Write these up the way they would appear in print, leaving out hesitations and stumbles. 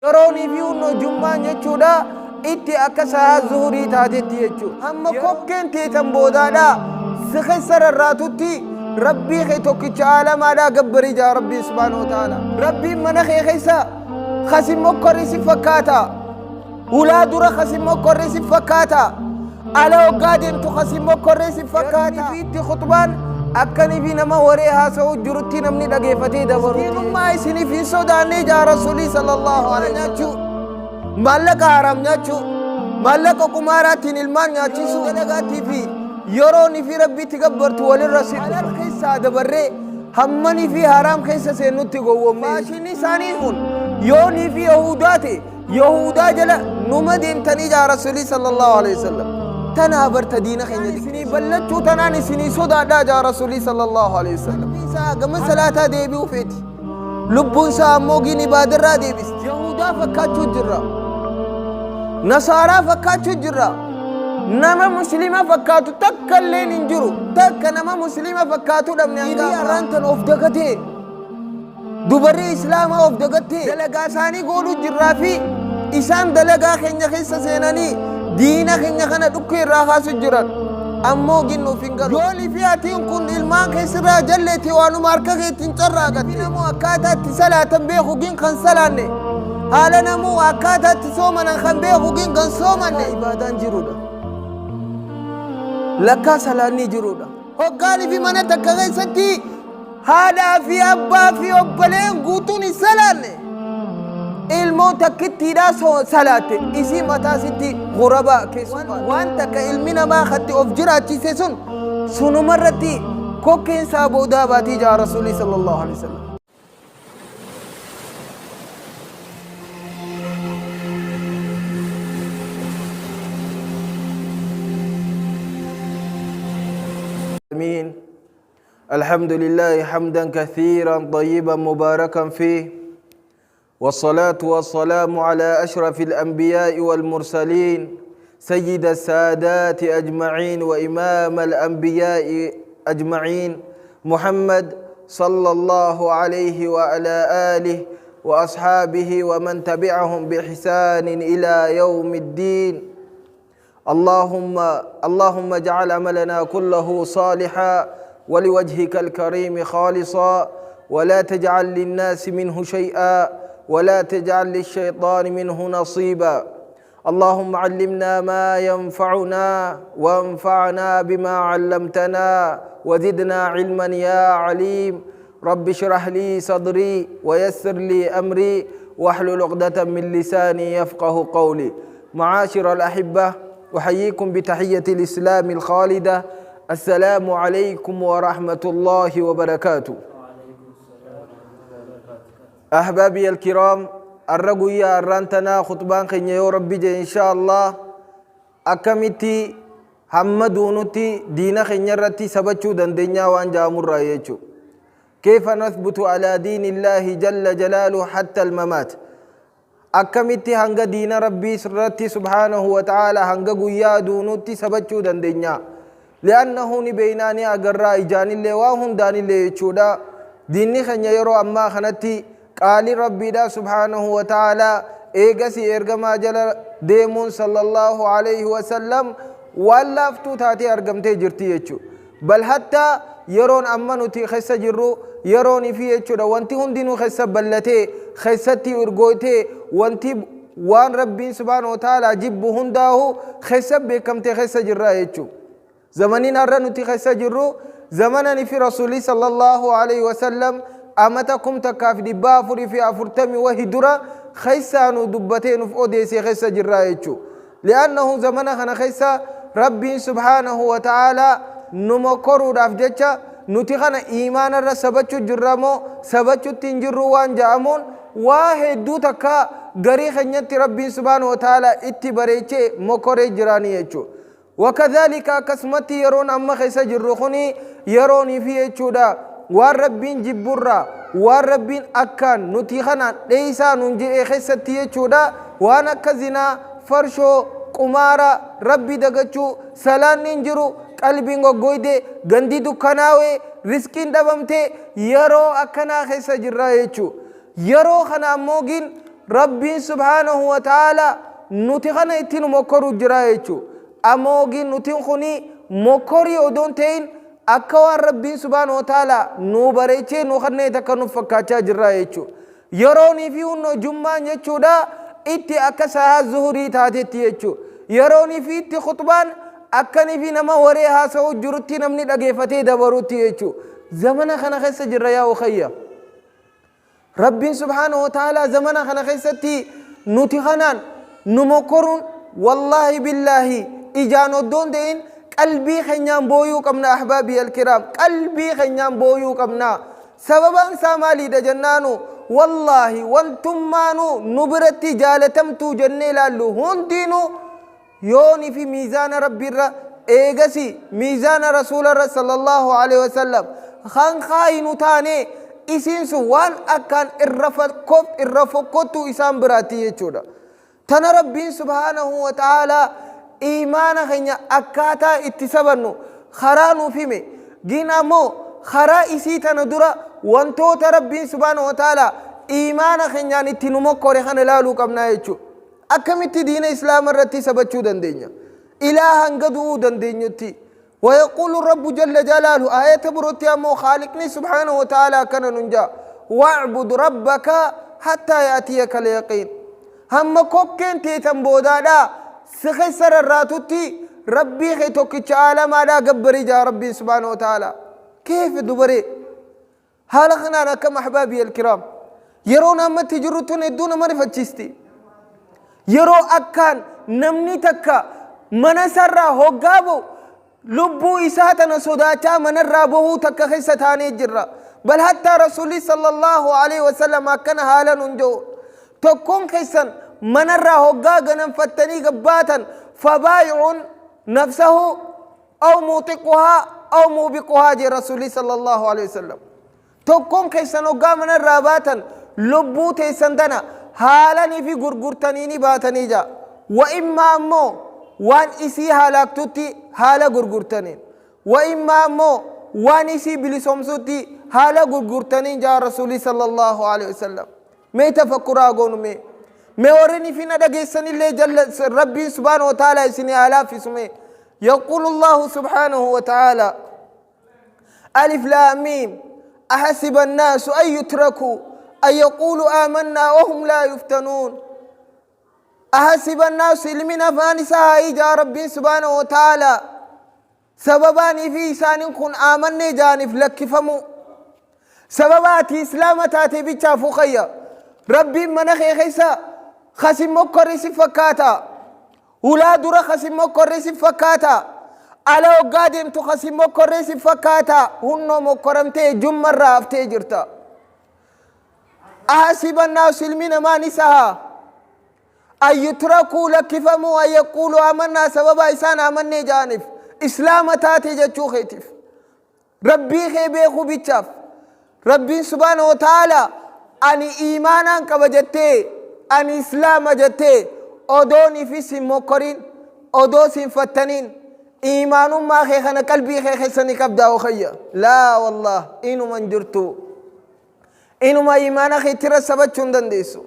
Yeroonii fi nujummaan jechuudha itti akka sa'a zuhurii taatetti jechuudha. Hamma kokkeen teetan boodaadha si keessa rarraatutti Rabbii kee tokkicha aalamaadhaa gabbarii jaa Rabbiin subhaanahu wa ta'ala. Rabbiin mana kee keessa kasin mokkorri si fakkaata. Hulaa dura kasin mokkorri si fakkaata. Ala hoggaa deemtu kasin mokkorri si fakkaata. Fi itti khutbaan akkanii fi nama waree haasa'u jirutti namni dhageeffatee dabaru. Miskiinummaa isiniif hin sodaannee jaa Rasuulii sallallahu alaihi nyaachuu. Maallaqa haraam nyaachuu. Maallaqa qumaaraatiin ilmaan nyaachisuu. Dalagaatii fi yeroon fi Rabbiitti gabbartu walirra si halal keessaa dabarree hammanii fi haraam keessa seennutti gowwoomne. Maashinni isaanii kun yoonii fi yahudaa ta'e Yahudaa jala numa deemtanii jaa Rasuulii sallallahu alaihi wasallam. Tanaa barta diina keenya isinii ballachuu tanaan isinii sodaadhaa jaa Rasuulii sallallahu alaihi wasallam. Isaa gama salaataa deebi'uu feeti. Lubbuun isaa ammoo giin ibaadarraa deebisti. Yahudaa fakkaachuu jirra. Nasaaraa fakkaachuu jirra. Nama muslima fakkaatu takka illeen hin jiru. Takka nama muslima fakkaatu dhabne hanga ammaa. Tan of dagatee. Dubarri Islaamaa of dagattee dalagaa isaanii gooluu jirraa fi isaan dalagaa keenya keessa seenanii diina keenya kana dhukkee irraa kaasu jiran. Ammoo ginnuuf hin galu. Yoolii fi atiin kun ilmaan keessirraa jalleeti waanuma harka keetiin carraaqatte. Namuu akkaataa itti salaatan beeku gin kan salaanne. Haala namuu akkaataa itti soomanan kan beeku gin kan soomanne. Ibaadaan jiruudha. Lakkaa salaanni jiruudha. Hoggaanii fi mana takka keessatti haadhaa fi abbaa fi obboleen guutuun hin salaanne. Ilmoo takkittiidhaa salaatte isii mataa sitti gurabaa keessumaa. Waan takka ilmi namaa katti of jiraachise sun sunumarratti kokkeen isaa boodaa baatii jaa Rasuulii sallallahu alaihi wasallam. آمين. الحمد لله حمدا كثيرا طيبا مباركا فيه، والصلاة والسلام على أشرف الأنبياء والمرسلين، سيد السادات أجمعين وإمام الأنبياء أجمعين، محمد صلى الله عليه وعلى آله وأصحابه ومن تبعهم بإحسان إلى يوم الدين. اللهم اللهم اجعل عملنا كله صالحا ولوجهك الكريم خالصا، ولا تجعل للناس منه شيئا، ولا تجعل للشيطان منه نصيبا. اللهم علمنا ما ينفعنا، وانفعنا بما علمتنا، وزدنا علما يا عليم. رب اشرح لي صدري ويسر لي أمري واحلل عقدة من لساني يفقه قولي. معاشر الأحبة، أحييكم بتحية الإسلام الخالدة: السلام عليكم ورحمة الله وبركاته. أحبابي الكرام، الرقية الرانتنا خطبان خينيا يا ربي إن شاء الله akkamitti hamma duunutti diina keenya irratti sabachuu dandeenyaa waan jaamurraa jechuu. كيف نثبت على دين الله جل جلاله حتى الممات؟ Akkamitti hanga diina Rabbii irratti subhaanahu wa ta'ala hanga guyyaa duunutti sabachuu dandeenya? Li'annahu ni beeynaa, ni agarraa, ijaanillee waa hundaanillee jechuudha. Diinni keenya yeroo ammaa kanatti qaali Rabbiidha subhaanahu wa ta'ala eegasii ergamaa jala deemuun sallallahu alayhi wasallam waan laaftuu taatee argamtee jirti jechuudha. Bal hattaa yeroon amma nuti keessa jirru yeroon fi jechuudha wanti hundinuu keessa ballatee keessatti urgooytee, wanti waan Rabbiin subhaanahu wa ta'ala jibbu hundaahu keessa beekamtee keessa jirra jechuudha. Zamaniin har'a nuti keessa jirru zamanani fi Rasuulii sallallahu alaihi wasallam amata 1440 wahi dura keessaa nu dubbatee nuuf odeessee keessa jirra jechuudha. Li'annahu zamana kana keessa Rabbiin subhaanahu wa ta'ala numa koruudhaaf jecha nuti kana iimaanarra sabachuu jirra moo sabachuutti hin jirru waan ja'amuun waa hedduu takka garii keenyatti Rabbiin subhaanahu wa ta'ala itti bareechee mokoree jiraanii jechuudha. Wakadhalika akkasumatti yeroon amma keessa jirru kuni yeroonii fi jechuudha waan Rabbiin jibburraa, waan Rabbiin akkaan nuti kana dheeysaa nuun je'e keessatti jechuudha, waan akka zinaa, farshoo, qumaara, Rabbi dagachuu, salaanni hin jiru, qalbiin goggoyde, gandi dukkanaawee, riskiin dhabamte, yeroo akkanaa keessa jirra jechuu. Yeroo kana ammoo gin Rabbiin subhaanahu wa ta'aalaa nuti kana itti nu mokkoruu jira jechuu. Ammoo ogiin nutiin kuni mokkorii odoo hin ta'in akka waan Rabbiin subhaanahu wa ta'aalaa nuu bareechee nu kannee takka nuuf fakkaachaa jirra jechuu. Yeroonii fi hunnoo jummaan jechuudha itti akka sahaa zuhurii taatetti jechuu. Yeroonii fi itti khuxbaan akkanii fi nama waree haasa'uu jirutti namni dhageeffatee dabarutti jechuu. Zamana kana keessa jirra yaa ukhayya. Rabbiin subhaanahu wa ta'aalaa zamana kana keessatti nuti kanaan nu mokkoruun, wallaahi billaahi, ijaan oddoo hin ta'in qalbii keenyaan booyuu qabna. Ahbaabii alkiraam, qalbii keenyaan booyuu qabna. Sababaan isaa maaliidha jennaanu, wallaahi, wantummaanuu nu biratti jaalatamtuu jennee ilaallu hundinuu yooni fi miizaana Rabbiirra, eegasi miizaana Rasuularra sallallahu alaihi wasallam kan kaayinu taane, isiin sun waan akkaan irra fokkottuu isaan biraatti jechuudha. Tana Rabbiin subhaanahu wa ta'aalaa iimaana keenya akkaataa itti sabannu karaa nuuf hime. Gin ammoo karaa isii tana dura wantoota Rabbiin subhaanahu wa ta'aalaa iimaana keenyaan itti nu mokkore kana ilaaluu qabnaa jechuudha. Akkamitti diina Islaama irratti sabachuu dandeenya? Ilaa hanga du'uu dandeenyutti. ويقول الرب جل جلاله آية بروتي أمو خالقني سبحانه وتعالى كان ننجا: واعبد ربك حتى يأتيك اليقين. هم كوكين تيتن بودادا سخسر الراتوتي ربي خي توكيتش عالم على قبري جا ربي سبحانه وتعالى. كيف دبري haala kanaan akkam? Ahbaabii alkiraam, yeroon ammatti jirru tun hedduu nama rifachiisti. Yeroo akkaan namni takka mana isarraa hoggaa ba'u lubbuu isaa tana sodaachaa manarraa bahuu takka keessa taanee jirra. Bal hattaa Rasuulli sallallahu alaihi wasallam akkana haala nun jedhu: tokkoon keessan manarraa hoggaa ganamfattanii gabbaatan, fabaayi'uun nafsahu aw muuxiquhaa aw muubiquhaa, jee Rasuulli sallallahu alaihi wasallam. Tokkoon keessan hoggaa manarraa baatan lubbuu teessan tana haalanii fi gurgurtanii ni baatanii jaa. Wa immaa ammoo waan isii haalaaktutti haala gurgurtaniin, wa immaa ammoo waan isii bilisoomsutti haala gurgurtaniin, jaa Rasuulli sallallahu alaihi wasallam. Mee tafakkuraa goonu. Mee warri fi na dhageessanillee jalla Rabbiin subhaanahu wa ta'ala isinii haa laaffisu. Mee يقول الله سبحانه وتعالى: ألف لام ميم، أحسب الناس أن يتركوا أن يقولوا آمنا وهم لا يفتنون. أحسب الناس، ilmi afaan isaa haa ijaa Rabbiin subhaanahu wa ta'ala sababaanii fi isaanin kun aamannee jaaniif lakkifamu. Sababa ati Islaama taate bichaaf, ukhayya, Rabbiin mana kee keessa kasin mokkorri si fakkaata? Hulaa dura kasin mokkorri si fakkaata? Ala hoggaa deemtu kasin mokkorri si fakkaata? Hunnoo mokkoramtee jummarraa haftee jirta. أحسب الناس، ilmi namaa ni saha, أن يتركوا lakkifamuu, أن يقولوا آمنا, sababa isaan amannee jaaniif, Islaama taate jechuu keetiif, Rabbii kee beekuu bichaaf, Rabbiin subhaana wa ta'ala ani iimaanaan qaba jettee, ani Islaama jettee, odoonii fi sin mokkorin, odoo sin fattaniin, iimaanummaa kee kana qalbii kee keessa ni qabdaa, ukhayya? لا والله, inuman jirtu. Inuma iimaana keetirra sabachuu hin dandeessu.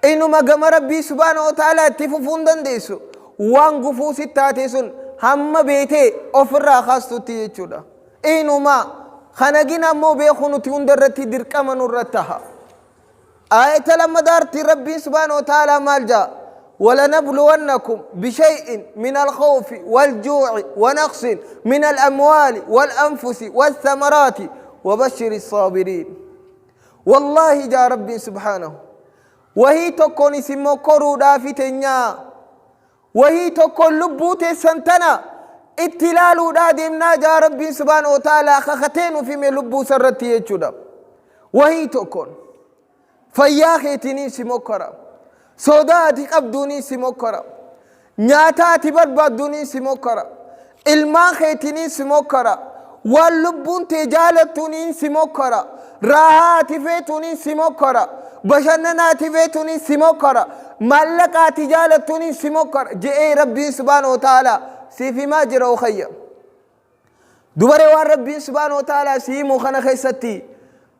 Inuma gama Rabbii subhaana wa ta'ala itti fufuu hin dandeessu. Waan gufuu si taate sun hamma beetee ofirraa kaastutti jechuudha. Inuma kana gina ammoo beekuu nuti hunda irratti dirqama nurra taha. Aayata lammadaarti Rabbiin subhaana wa ta'ala maal jaa? ولنبلونكم بشيء من الخوف والجوع ونقص من الأموال والأنفس والثمرات وبشر الصابرين. والله jaa ربي سبحانه wahii tokkoon isin mokkoruudhaafi teenyaa, wahii tokkoon lubbuu teessan tana itti ilaaluudhaa deemnaa, jaa Rabbiin subhaanahu wa ta'ala. Kakatee nuuf hime lubbuu sarratti jechuudha. Wahii tokkoon fayyaa keetiiniin si mokkora, sodaa ati qabduuniin si mokkora, nyaata ati barbaadduuniin si mokkora, ilmaan keetiiniin si mokkora, waan lubbuun tee jaalattuuniin si mokkora, raahaa ati feetuuniin si mokkora, bashannana ati feetuuniin si mokkora, maallaqa ati jaalattuuniin si mokkora, je'ee Rabbiin subhaanahu wa ta'ala siif himaa jira. Ukhayya, dubare, waan Rabbiin subhaanahu wa ta'ala si himu kana keessatti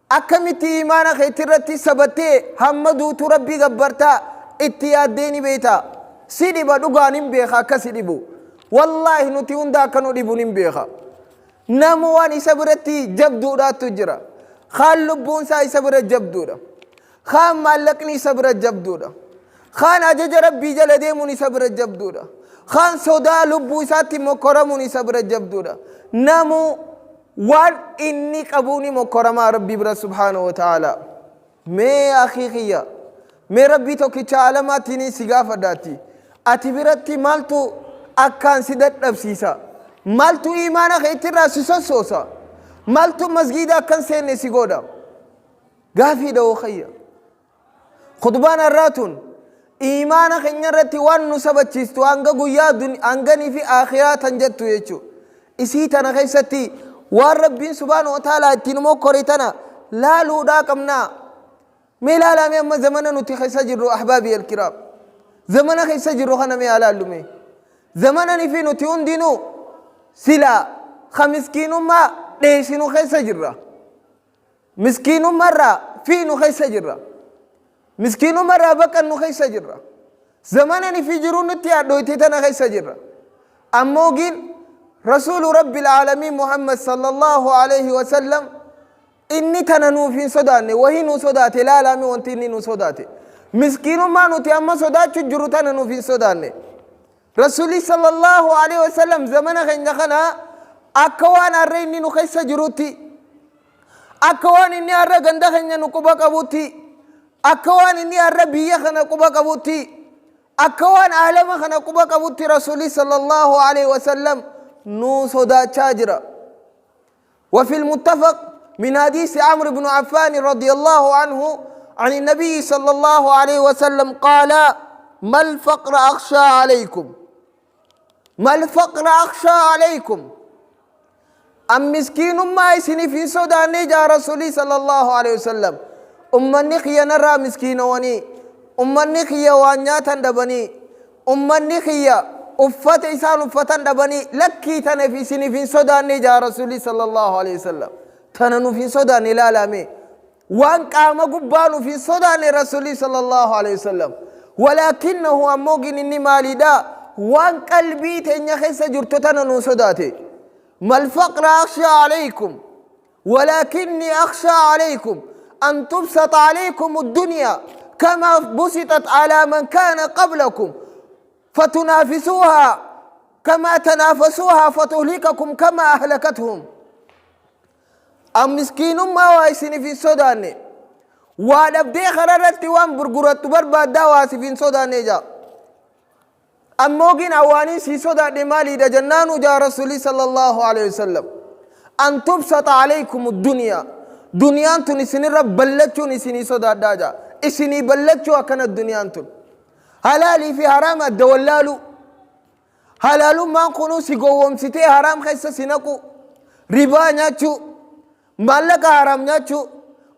Akkamitti iimaana keetirratti sabattee hamma duutu Rabbii gabbartaa itti yaaddee ni beektaa? Si dhiba, dhugaan hin beeka akka si dhibu. Wallaahi, nuti hunda akka nu dhibu nin beeka. Namu waan isa biratti jabduudhaattu jira. Kaan lubbuun isaa isa bira jabduudha. Kaan maallaqni isa bira jabduudha. Kaan ajaja Rabbii jala deemuun isa bira jabduudha. Kaan sodaa lubbuu isaatti mokkoramuun isa bira jabduudha. Namu waan inni qabuu ni mokkoramaa Rabbii bira subhaanahu wa ta'ala. Mee akii kiyya, mee Rabbii tokkicha alamaattiin si gaafadhaatti. Ati biratti maaltu akkaan si dadhabsiisa? Maaltu imaana keetirraa si sossoosa? Maaltu masgiida akkan seenne si godha? Gaafiidha oo kiyya. Khutbaan har'aa tun iimaana keenya irratti waan nu sabachiistu hanga guyyaa hanganii fi akhiraa tan jettu jechuudha. Isii tana keessatti waan Rabbiin subhaanahu wa ta'ala ittiin mokkore tana laaluudhaa qabnaa. Mee laalaa, mee amma zamana nuti keessa jirru, ahbaabii alkiraam. Zamana keessa jirru kana mee alaallu mee. Zamananii fi nuti hundinuu silaa ka miskiinummaa dheessinu keessa jirra. Miskiinummarraa fiinu keessa jirra. Miskiinummarraa baqannu keessa jirra. Zamanani fi jiruun nutti hadhooyte tana keessa jirra. Ammoo gin Rasuulu Rabbil Aalamiin Muhammad sallallahu alaihi wasallam inni tana nuuf hin sodaanne, wahii nu sodaate. Laalaami, wanti inni nu sodaate, miskiinummaa nuti amma sodaachuu jirru tana nuuf hin sodaanne. Rasuulli sallallahu alaihi wasallam zamana keenya kana akka waan har'a inni nu keessa jirutti, akka waan inni har'a ganda keenya nu quba qabutti, akka waan inni har'a biyya kana quba qabutti, akka waan aalama kana quba qabutti Rasuulli sallallahu alaihi wasallam nu sodaachaa jira. وفي المتفق من حديث عمرو بن عفان رضي الله عنه عن النبي صلى الله عليه وسلم قال: ما الفقر أخشى عليكم، ما الفقر أخشى عليكم. An miskiinummaa isiniif hin sodaanne jaa Rasuulii sallallahu alaihi wasallam. Ummanni kiyya narraa miskiinowanii, ummanni kiyya waan nyaatan dhabanii, ummanni kiyya uffata isaan uffatan dhabanii, lakkii, tanaaf isiniif hin sodaanne jaa Rasuulii sallallahu alaihi wasallam. Tana nuuf hin sodaanne. Ilaalame, waan qaama gubbaa nuuf hin sodaanne Rasuulii sallallahu alaihi wasallam. Walaakinnahu, ammoo gin inni maaliidha? Waan qalbii teenya keessa jirtu tana nuu sodaate. ما الفقر أخشى عليكم ولكني أخشى عليكم أن تبسط عليكم الدنيا كما بسطت على من كان قبلكم فتنافسوها كما تنافسوها فتهلككم كما أهلكتهم. An miskiinummaa waa isiniif hin sodaanne. Waa dhabdee karaa irratti waan gurgurattu barbaaddaa, waa siif hin sodaanne jaa. Ammoo gin awaanii sii sodaadhe maaliidha jennaanu jaa Rasuulii sallallahu alaihi wasallam: أن تبسط عليكم الدنيا, duniyaan tun isinirra ballachuun isinii sodaadhaa jaa. Isinii ballachuu akkana, duniyaan tun halaalii fi haraam adda wallaalu, halaalummaan kunuu si gowwomsitee haraam keessa si naqu, ribaa nyaachuu, maallaqa haraam nyaachuu,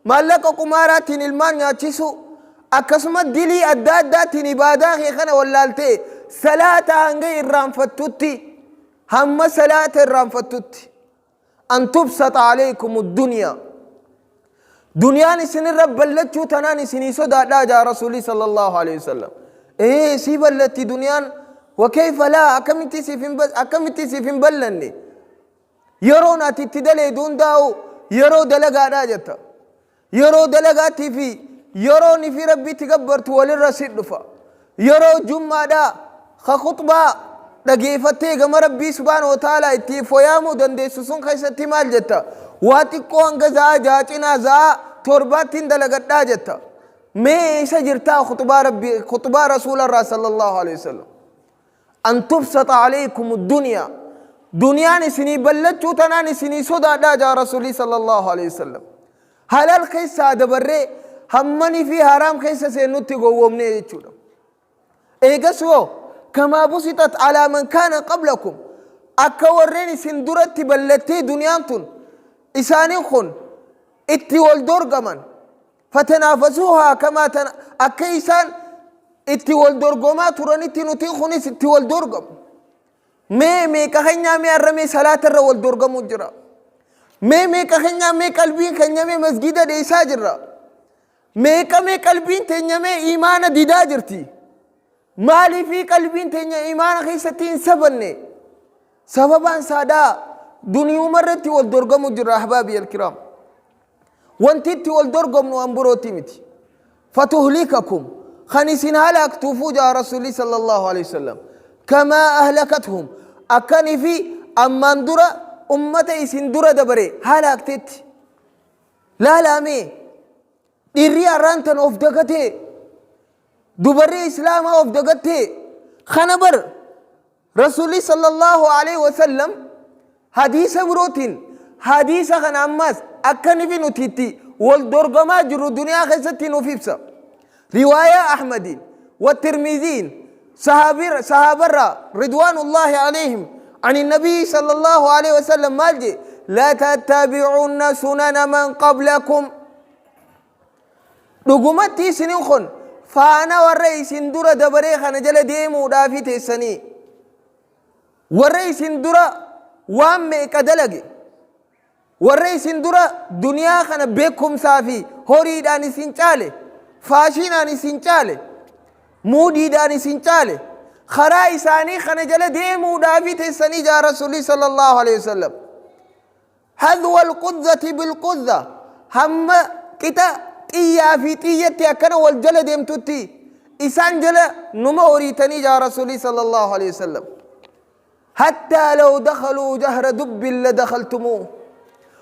maallaqa qumaaraatiin ilmaan nyaachisuu, akkasuma dilii adda addaatiin ibaadaa kee kana wallaaltee salaata hanga irraanfattutti, hamma salaata irraanfattutti. أن تبسط عليكم الدنيا, duniyaan isinirra ballachuu tanaan isinii sodaadhaa jaa Rasuulii sallallahu alaihi wasallam. Ee, sii ballatti duniyaan, وكيف لا? Akkamitti siif hin ballanne? Yeroon ati itti daleedu hundaa'u yeroo dalagaadhaa jetta. Yeroo dalagaattii fi yeroon fi Rabbiitti gabbartu walirra si dhufa. Yeroo jummaadhaa ka khutbaa dhageeffattee gama Rabbii subhaanahu wa ta'ala itti foyaamuu dandeessu sun keessatti maal jetta? Waa xiqqoo hanga za'aa 6 cinaa za'aa 7tti dalagadhaa jetta. Mee isa jirtaa khutbaa Rabbii, khutbaa Rasuularraa sallallahu alaihi wasallam? أن تبسط عليكم الدنيا, duniyaan isinii ballachuu tanaan isinii sodaadhaa jaa Rasuulii sallallahu alaihi wasallam. Halal keessaa dabarree hammanii fi haraam keessa seennutti gowwoomnee jechuudha. Eegas hoo كما بسطت على من كان قبلكم, akka warreen isin duratti ballattee duniyaan tun isaanin kun itti wal dorgaman, فتنافسوها كما akka isaan itti wal dorgomaa turanitti nuti kunis itti wal dorgamu. Mee meeqa keenyaa mee har'a mee salaata irra wal dorgamuu jira? Mee meeqa keenyaa mee qalbiin keenya mee masgiida dheessaa jirra? Meeqa mee qalbiin teenya mee imaana didaa jirti? Maaliifii qalbiin teenya imaana keessatti hin sabanne? Sababaan saadhaa duniyuma irratti wal dorgamu jirra, ahbaabi alkiraam. Wanti itti wal dorgomnu waan birootti miti. Fatuhlikakum, kan isin halaaktuufuu jaa Rasuulli sallallahu alaihi wasallam. Kamaa ahlakathum, akkanii fi ammaan dura ummata isin dura dabare halaaktetti. Laalaamee dhiirri har'aan tan of dagatee, dubarri islaamaa of dagattee kana bar. Rasuulli sallallahu alaihi wasallam hadiisa birootiin, hadiisa kana ammaas akka nifi nuti itti wal dorgomaa jirru duniyaa keessatti nuuf ibsa. Riwaayaa Ahmadiin wa Tirmiziin, sahaabarraa ridwaanullaahi alayhim, عن النبي صلى الله عليه وسلم maal je? لا تتبعن سنن من قبلكم. Dhugumatti isinin kun faana warra isin dura dabaree kana jala deemuudhaafi teessanii. Warra isin dura waan meeqa dalage, warra isin dura duniyaa kana beekumsaa fi horiidhaan isin caale, faashinaan isin caale, muudiidhaan isin caale, karaa isaanii kana jala deemuudhaafi teessanii jaa Rasuulli sallallahu alaihi wasallam. Hadwa alquzzati bilquzza, hamma qixa xiyyaa fi xiyyatti akkana wal jala deemtutti isaan jala numa horiitanii jaa Rasuulli sallallahu alaihi wasallam. Hattaa law dakhaluu jahra dubbin la dakhaltumuu.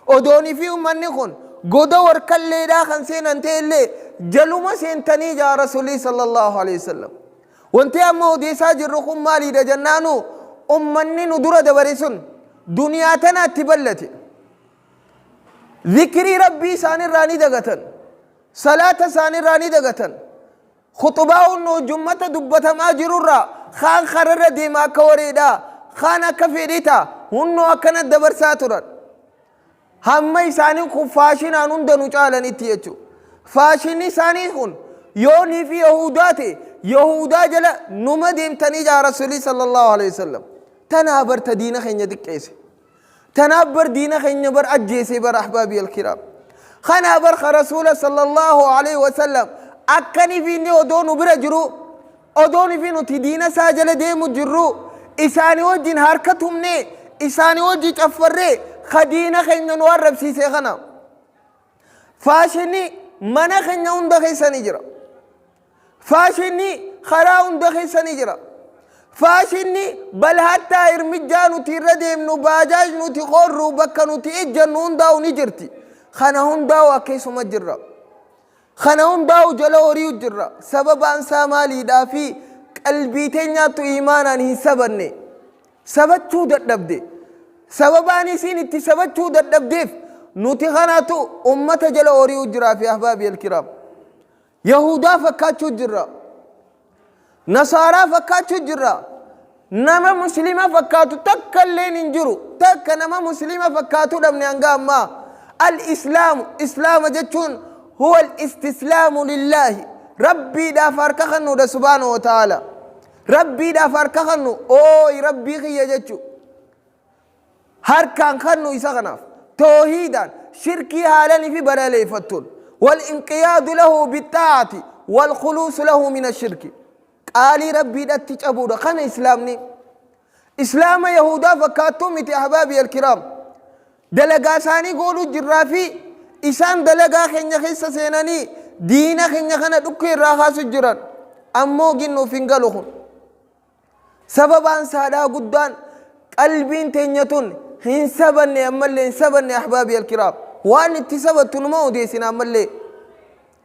Odoonii fi ummanni kun goda warkalleedhaa kan seenan ta'ellee jaluma seentanii jaa Rasuulli sallallahu alaihi wasallam. Wanti amma odeessaa jirru kun maaliidha jennaanu, ummanni nu dura dabare sun duniyaa tanaatti ballate. Zikrii Rabbii isaanirraa ni dagatan. Salaata isaanirraa ni dagatan. Khuxubaa hunnoo jummata dubbatamaa jirurraa kaan kararra deema akka wareedhaa, kaan akka fedhii ta'a, hunnoo akkana dabarsaa turan. Hamma isaaniin kun faashinaan hunda nu caalanitti jechuudha. Faashinni isaanii kun yoonii fi Yahudaa ta'e, Yahudaa jala numa deemtanii jaa Rasuulii sallallahu alaihi wasallam. Tanaa bar ta diina keenya xiqqeesse. Tanaaf bar diina keenya bar ajjeese bar, ahbaabii alkiraam. Kanaa bar ka Rasuula sallallahu alaihi wasallam akkanii fi inni odoo nu bira jiru, odoon fi nuti diina isaa jala deemu jirru, isaanii wajjin harka tumnee, isaanii wajji caffarree, ka diina keenya nu arrabsiise kana. Faashinni mana keenya hunda keessa ni jira. Faashinni karaa hunda keessa ni jira. Faashinni bal hattaa irmijjaa nuti irra deemnu, baajaaj nuti qorru, bakka nuti ejjannu hundaa'u ni jirti. Kana hundaa'u akkeessuma jirra. Kana hundaa'u jala horiiu jirra. Sababaan isaa maaliidhaa fi qalbii teenyaattu imaanaan hin sabanne. Sabachuu dadhabde. Sababaan isiin itti sabachuu dadhabdeef nuti kanaatu ummata jala horiiu jiraa fi ahbaabi alkiraam. Yahudaa fakkaachuu jirra. Nasaaraa fakkaachuu jirra. Nama muslima fakkaatu takka illeen hin jiru. Takka nama muslima fakkaatu dhabne hanga ammaa. Al-Islaamu, Islaama jechuun huwa al-istislaamu lillaahi. Rabbiidhaaf harka kennuudha subhaanahu wa ta'aala. Rabbiidhaaf harka kennu, ooyi Rabbii kiyya jechuu. Harkaan kannu isa kanaaf toohiidaan shirkii haalanii fi balaleeffattuun, wal inqiyaadu lahu bixaa'ati wal khuluusu lahu min ashirki, qaalii Rabbiidhatti cabuudha. Kana islaamni islaama yahudaa fakkaattuu miti, ahbaabi alkiraam. Dalagaa isaanii gooluu jirraa fi isaan dalagaa keenya keessa seenanii diina keenya kana dhukkee irraa kaasu jiran, ammoo ginnuuf hin galu kun. Sababaan saadhaa guddaan qalbiin teenya tun hin sabanne, ammallee hin sabanne, ahbaabi alkiraam. Waan itti sabattu numa odeessina ammallee.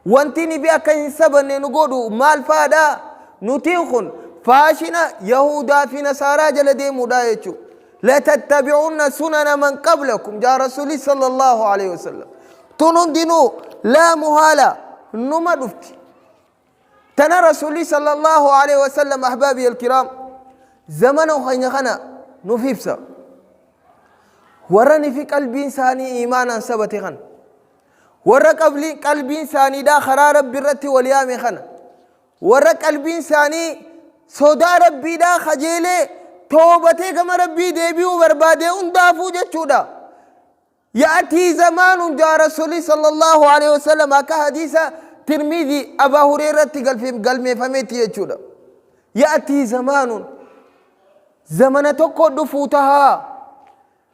Wanti ni fi akka hin sabanne nu godhu maal faadha? Nutiin kun faashina Yahudaa fi Nasaaraa jala deemuudha jechuudha. Latattabi'unna sunana man qablakum jaa Rasuuli sallallahu alaihi wasallam. Tun hundinuu laa muhaala numa dhufti. Tana Rasuulli sallallahu alaihi wasallam, ahbaabi alkiraam, zamana keenya kana nuuf ibsa. Warra nifi qalbiin isaanii imaanaan sabate kana. Warra qalbiin isaaniidhaa karaa Rabbi irratti wal yaame kana. Warra qalbiin isaanii sodaa Rabbiidhaa kajeelee toobatee gama Rabbii deebi'uu barbaade hundaafuu jechuudha. Ya'tii zamaanun jaa Rasuulli sallallahu alaihi wasallam akka hadiisa Tirmidhi Abaa Hureerratti galmeeffametti jechuudha. Ya'tii zamaanun, zamana tokko dhufuu tahaa,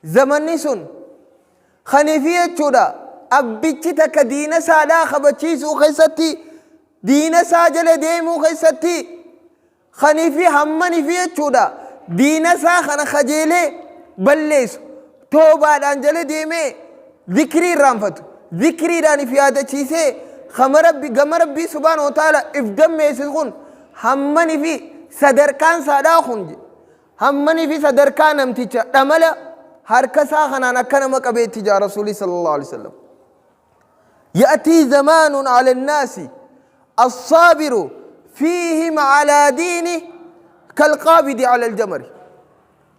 zamanni sun kanifi jechuudha abbichi takka diina isaadhaa kabachiisuu keessatti, diina isaa jala deemuu keessatti, Kanifi hammanifi jechuudha diina isaa kana kajeelee balleessu, toobaadhaan jala deemee zikrii irraanfatu, zikriidhaan if yaadachiisee kama Rabbi gama Rabbii subhaanahu wa ta'ala if dammeessu kun hammanifi sadarkaan isaadhaa kun hammanifi sadarkaa namticha dhamala harka isaa kanaan akka nama qabeetti jaa Rasuulli sallallahu alaihi wasallam. Ya'tii zamaanun ala annaasi assaabiru fiihim alaa diini kalqaabidi ala aljamari.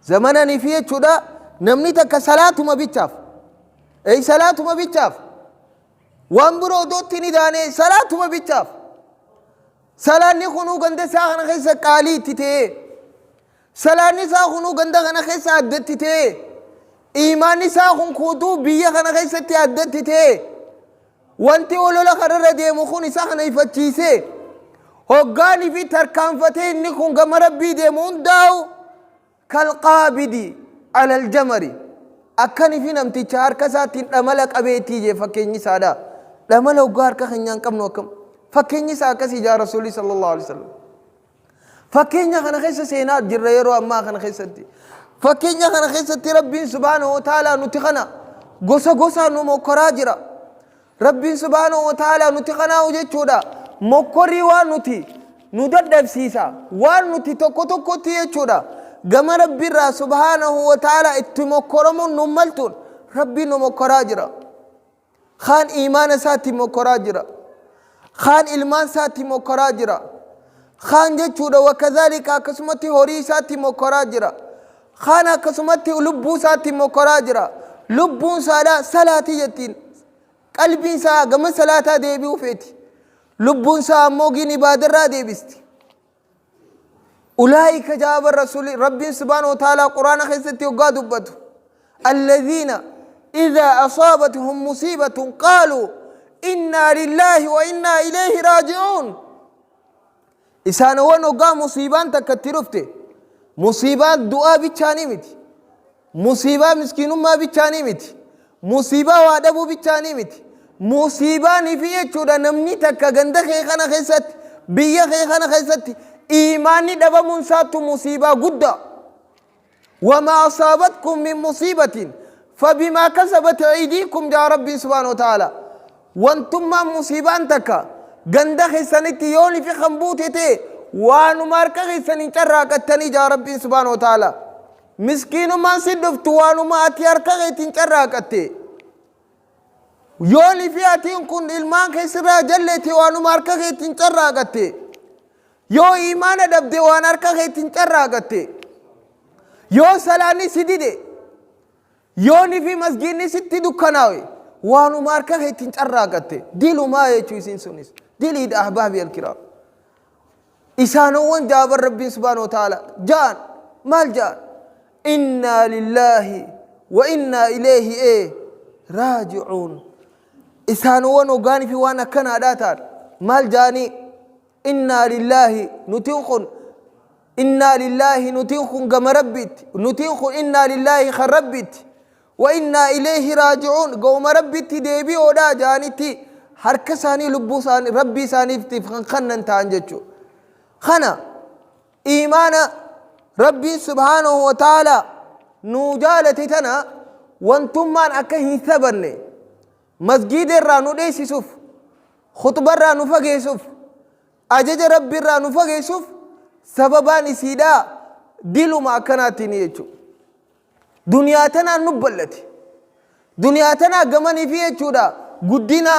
Zamananii fi jechuudha namni takka salaatuma bichaaf, ey salaatuma bichaaf, waan biroo odootti ni daanee salaatuma bichaaf, salaanni kunuu ganda isaa kana keessa qaalii itti ta'ee, Salaanni isaa kunuu ganda kana keessa addatti ta'ee, iimaanni isaa kun kuutuu biyya kana keessatti addatti ta'ee, wanti olola kanarra deemu kun isa kana ifachiisee, hoggaanii fi tarkaanfatee inni kun gama Rabbii deemu hundaa'u kalqaabidi alal jamari, akkani fi namticha harka isaattiin dhamala qabeettii jee fakkeenyi isaadha. Dhamala hoggaa harka keenyaan qabnu akkam? Fakkeenyi isaa akkasii jaa Rasuulli sallallahu alaihi wasallam. Fakkeenya kana keessa seenaa jirra yeroo ammaa kana keessatti. Fakkeenya kana keessatti Rabbiin subhaanahu wa ta'aalaa nuti kana gosa gosaan nu mokkoraa jira. Rabbiin subhaanahu wa ta'aalaa nuti kanaa jechuudha. Mokkorrii waan nuti nu dadhabsiisa. Waan nuti tokko tokkotti jechuudha. Gama Rabbiirraa subhaanahu wa ta'aalaa itti mokkoramuun nu maltuun Rabbiin nu mokkoraa jira. Kaan iimaana isaatti mokkoraa jira. Kaan ilmaan isaatti mokkoraa jira. Kaan jechuudha wakadhaalika akkasumatti horii isaatti mokkoraa jira. Kaan akkasumatti lubbuu isaatti mokkoraa jira. Lubbuun isaadhaa salaatii jettiin. Qalbiin isaa gama salaataa deebi'uu feeti. Lubbuun isaa ammoo giin ibaadarraa deebisti. Ulaa'ika jaaba Rasuuli Rabbiin subhaanahu wa ta'aalaa Quraana keessatti hoggaa dubbatu, alladhiina idhaa asaabatuhum musiibatun qaaluu innaa lillaahi wa innaa ilayhi raaji'uun. Isaanowwan hoggaa musiibaan takka itti dhufte, musiibaan du'aa bichaanii miti. Musiibaa miskiinummaa bichaanii miti. Musiibaa waa dhabuu bichaanii miti. Musiibaanii fi jechuudha namni takka ganda kee kana keessatti, biyya kee kana keessatti iimaanni dhabamuun isaattu musiibaa guddaa. Wamaa asaabatkum min musiibatin fabimaa kasabat aydiikum jaa Rabbiin subhaanahu wa ta'ala. Wantummaan musiibaan takka ganda keessanitti yoon fi kan buute ta'e waanuma harka keessaniin carraaqattanii jaa Rabbiin subhaanahu wa ta'ala. Miskiinummaan si dhuftu waanuma ati harka keetiin carraaqatte. Yoon fi atiin kun ilmaan kee sirraa jalleete waanuma harka keetiin carraaqatte. Yoo imaana dhabde waan harka keetiin carraaqatte. Yoo salaanni si dide, yoon fi masgiinni sitti dukkanaawe waanuma harka keetiin carraaqatte. Dilumaa jechuu isiin sunis. Diliidha ahbaabi alkiraam. Isaanowwan jaaban Rabbiin subhaanahu wa ta'ala ja'an maal ja'an? Innaa lillaahi wa innaa ilayhi ee raaji'uun. Isaanowwan hoggaanii fi waan akkanaadhaa ta'an maal ja'anii? Innaa lillaahi nutiin kun, innaa lillaahi nutiin kun gama Rabbiitti, nutiin kun innaa lillaahi kan Rabbiitti, wa innaa ilayhi raaji'uun, ga'uma Rabbitti deebi'oodha ja'anitti harka isaanii lubbuu isaanii Rabbii isaaniitiif kan kannan ta'an jechuudha. Kana iimaana Rabbiin subhaanahu wa ta'ala nuu jaalate tana wantummaan akka hin sabanne masgiida irraa nu dheessisuuf, khuxba irraa nu fageessuuf, ajaja Rabbi irraa nu fageessuuf sababaan isiidhaa diluma akkanaatiin jechuudha. Duniyaa tanaan nu bal'ate. Duniyaa tanaa gamanii fi jechuudha guddina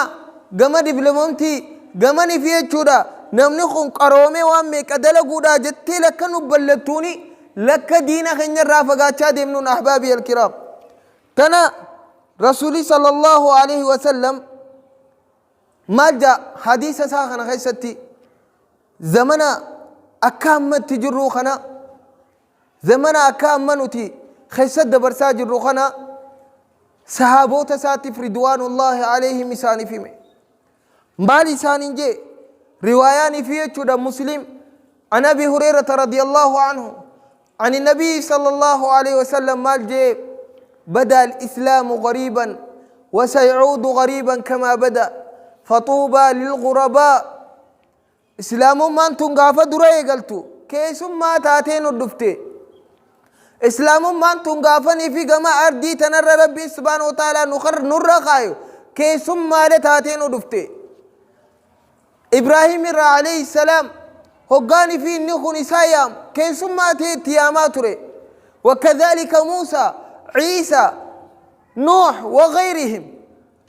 gama diviloomantii gamanii fi jechuudha namni kun qaroomee waan meeqa dalaguudhaa jettee lakka nu bal'attuuni lakka diina keenya irraa fagaachaa deemnuun ahbaabii alkiraam. Tana Rasuulii sallallahu alaihi wasallam maal jaa hadiisa isaa kana keessatti? Zamana akka amma itti jirruu kana, zamana akka amma nuti keessa dabarsaa jirru kana, Sahaaboota isaatiif ridwaanullaahi alayhim isaaniif hime. Maal isaaniin jee? Riwaayaan ifii jechuudha Muslim an Abi Hureerata radiyallahu anhu عن النبي صلى الله عليه وسلم maal jee? بدأ الإسلام غريبا وسيعود غريبا كما بدأ فطوبى للغرباء. Islaamummaan tun gaafa dura eegaltu keessummaa taatee nu dhufte. Islaamummaan tun gaafanii fi gama ardii tanarra Rabbiin subhaanahu wa ta'aalaa nurra kaayu keessummaadha taatee nu dhufte. Ibraahim irraa alayhi salaam hoggaanii fi inni kun isaa yaamu keessummaa ta'e itti yaamaa ture. Wakadhalika Muusaa, Ciisaa, Nuuh wa ghayrihim,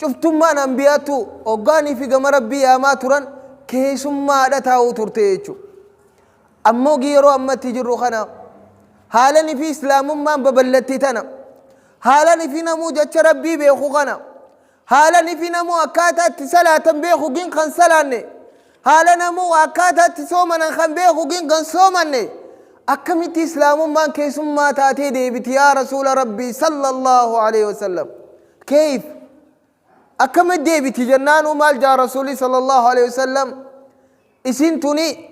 cuftummaan anbiyaatu hoggaanii fi gama Rabbii yaamaa turan keessummaadha taa'uu turte jechuudha. Ammoo yeroo ammatti jirru kana, haalanii fi islaamummaan babal'atte tana, haalanii fi namuu jecha Rabbii beeku kana, haalanii fi namuu akkaataa itti salaatan beeku gin kan salaanne, haala namuu akkaataa itti soomanan kan beeku gin kan soomanne, akkamitti islaamummaan keessummaa taatee deebiti yaa Rasuula Rabbii sallallahu alaihi wasallam? Keeyf, akkamitti deebiti jennaanuu, maal jaa Rasuulli sallallahu alaihi wasallam? Isin tuni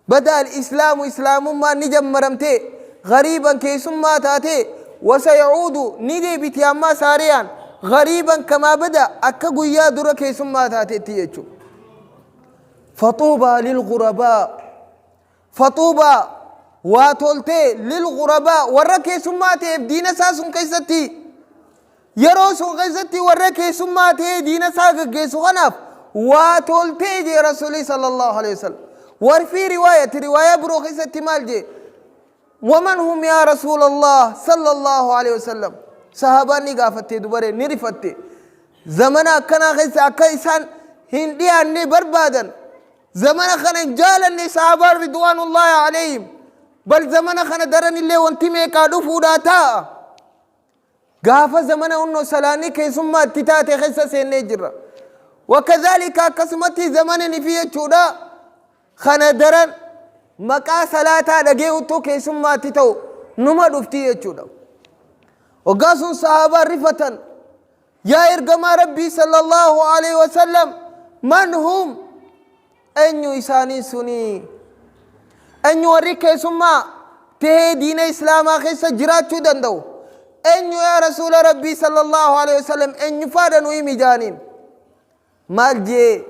bada al-islaamu, islaamummaan ni jammaramte, gariiban, keessummaa taate, wasayacuudu, ni deebiti ammaa saariyaan, gariiban kamaa bada, akka guyyaa dura keessummaa taatetti jechuudha. Faxuubaa lilgurabaa, faxuubaa, waa toltee, lilgurabaa, warra keessummaa ta'eef diina isaa sun keessatti, yeroo sun keessatti warra keessummaa ta'ee diina isaa gaggeessu kanaaf waa toltee jee Rasuulii sallallahu alaihi wasallam. Warfii riwaayati, riwaayaa biroo keessatti maal jee? Waman hum yaa Rasuulallah sallallahu alaihi wasallam? Sahaabaan ni gaafatte, dubaree ni rifatte. Zamana akkanaa keessa akka isaan hin dhiyaanne barbaadan. Zamana kana hin jaalanne sahaabaan ridwaanullaahi alayhim. Bal zamana kana daran illee wanti meeqaa dhufuudhaa taa'a. Gaafa zamana hunnoo salaanni keessummaa itti taate keessa seennee jirra. Wakadhaalika, akkasumatti zamana ni fi jechuudha kana daran maqaa salaataa dhageewuttoo keessummaatti ta'u numa dhufti jechuudha. Waggaa sun sahaabaan rifatan, yaa ergamaa Rabbii sallallahu alaihi wasallam, man hum, eenyu isaanii suni? Eenyu warri keessummaa tahee diina islaamaa keessa jiraachuu danda'u? Eenyu yaa Rasuula Rabbii sallallahu alaihi wasallam? Eenyu faadha nu himi jaaniin. Maal jee?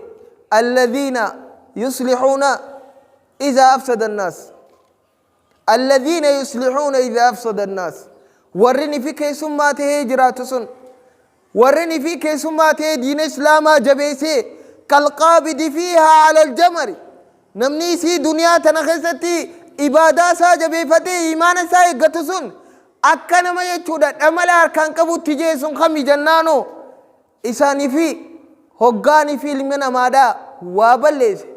Alladhiina yuslixuuna idaa afsada annaas, alladhiina yuslixuuna idaa afsada annaas, warri nifi keessummaa tahee jiraatu sun, warri nifi keessummaa tahee diina islaamaa jabeessee, kalqaabidi fiihaa ala aljamari, namni isii duniyaa tana keessatti ibaadaa isaa jabeeffatee imaana isaa eeggatu sun akka nama jechuudha dhamala harkaan qabutti jee. Sun kami jennaanoo, isaanii fi hoggaanii fi ilmi namaadhaa waa balleesse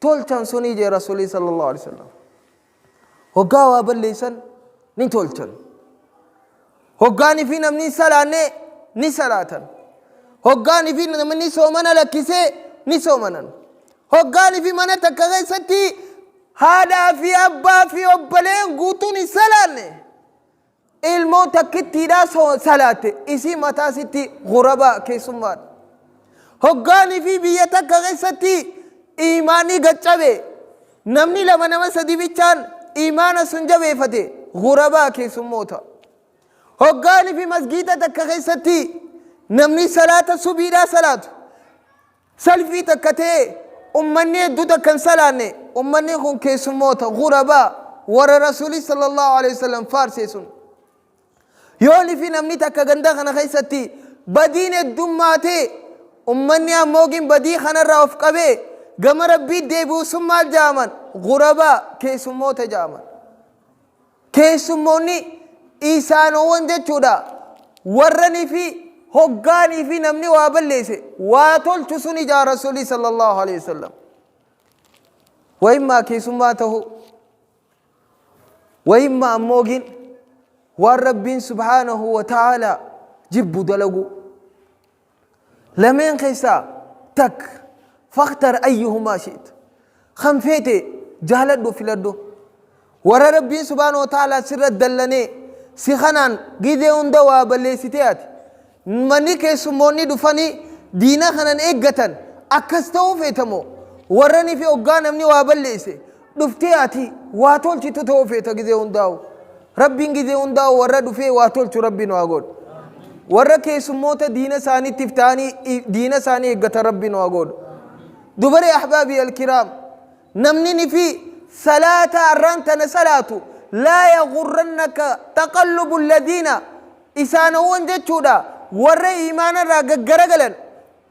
tolchan sunii jee Rasuulii sallallahu alaihi wasallam. Hoggaa waa balleessan ni tolchan. Hoggaanii fi namni hin salaanne ni salaatan. Hoggaanii fi namni soomana lakkisee ni soomanan. Hoggaanii fi mana takka keessatti haadhaa fi abbaa fi obboleen guutuun hin salaanne, ilmoo takkittiidhaa salaatte, isii mataa sitti gurabaa, keessummaadha. Hoggaanii fi biyya takka keessatti imaanni gaccabe, namni lama nama sadi bichaan imaana sun jabeeffate, gurabaa, keessummoota. Hoggaanii fi masgiida takka keessatti namni salaata subiidhaa salaatu salfii takka ta'e, ummanni hedduu takka hin salaanne, ummanni kun keessummoota, gurabaa, warra Rasuulii sallallahu alaihi wasallam faarsee sun. Yooni fi namni takka ganda kana keessatti badiin heddummaatee, ummanni ammoogin badii kanarraa of qabee gama Rabbii deebi'u sun maal ja'aman? Gurabaa, keessummoota ja'aman. Keessummoonni isaanowwan jechuudha warranii fi hoggaanii fi namni waa balleesse waa tolchu sun ijaa Rasuulii sallallahu alaihi wasallam. Wayimmaa keessummaa ta'uu, wayimmaa ammoogin waan Rabbiin subhaanahu wa ta'aalaa jibbu dalaguu. Lameen keessaa takka, fakhtar ayyuhumaa shi'ta, kan feete jaaladhu, filadhu. Warra Rabbiin subhaanahu wa ta'aalaa sirra dallanee si kanaan gizee hunda waa balleessitee ati. Manni keessummoonni dhufanii diina kanan eeggatan akkas ta'uu feetamoo? Warranii fi hoggaa namni waa balleesse dhuftee ati waa tolchitu ta'uu feeta gizee hundaa'u. Rabbiin gizee hundaa'u warra dhufee waa tolchu Rabbiin waa godhu. Warra keessummoota diina isaaniittiif ta'anii diina isaanii eeggatan Rabbiin waa godhu. Dubaree ahbaabii alkiraam, namni ni fi salaata arraan tana salaatu, laa yagurrannaka taqallubu alladhiina, isaanowwan jechuudha warra iimaana irraa gaggaragalan,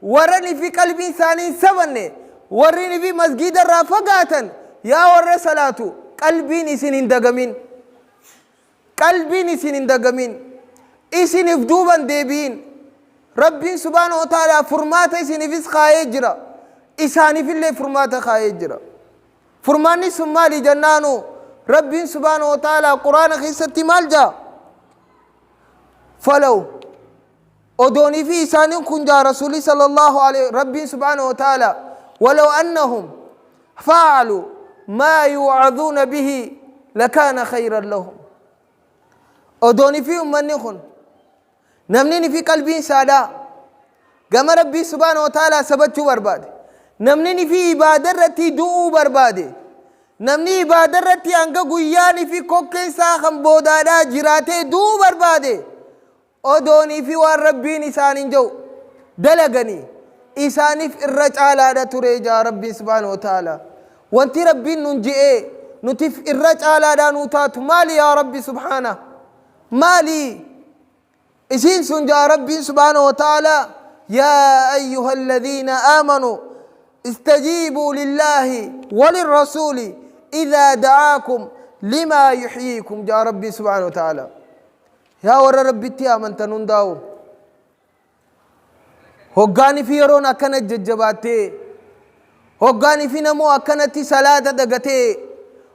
warra ni fi qalbiin isaanii hin sabanne, warri ni fi masgiida irraa fagaatan, yaa warra salaatu, qalbiin isin hin dagamin, qalbiin isin hin dagamin, isinif duuban deebi'in. Rabbiin subhaanahu wa ta'ala furmaata isinifis kaayee jira, isaanifillee furmaata kaayee jira. Furmaanni sun maali jennaanu, Rabbiin subhaanahu wa ta'ala Quraana keessatti maal jaa? Falaw odoonii fi isaanin kun jaa Rasuulli sallallahu alaihi, Rabbiin subhaanahu wa ta'ala, walaw annahum fa'alu maa yuu'aduuna bihi lakaana khayran lahum. Odoonii fi ummanni kun, namni fi qalbiin isaadhaa gama Rabbii subhaanahu wa ta'ala sabachuu barbaade, namni fi ibaada irratti du'uu barbaade, namni ibaada irratti hanga guyyaan fi kokkeen isaa kan boodaadhaa jiraatee du'uu barbaade, odoonii fi waan Rabbiin isaaniin jedhu dalaganii isaaniif irra caalaadha ture jaa Rabbiin subhaanahu wa ta'ala. Wanti Rabbiin nun je'ee nutif irra caalaadhaa nuu taatu maali yaa Rabbi subhaana? Maali isiin sun jaa Rabbiin subhaanahu wa ta'ala? Yaa ayyuha alladhiina aamanuu istajiibuu lillaahi walirrasuuli idhaa da'aakum limaa yuhyiikum jaa Rabbiin subhaanahu wa ta'ala. Yaa warra Rabbitti amantan hundaa'u, hoggaanii fi yeroon akkana jajjabaattee, hoggaanii fi namoo akkanatti salaata dagatee,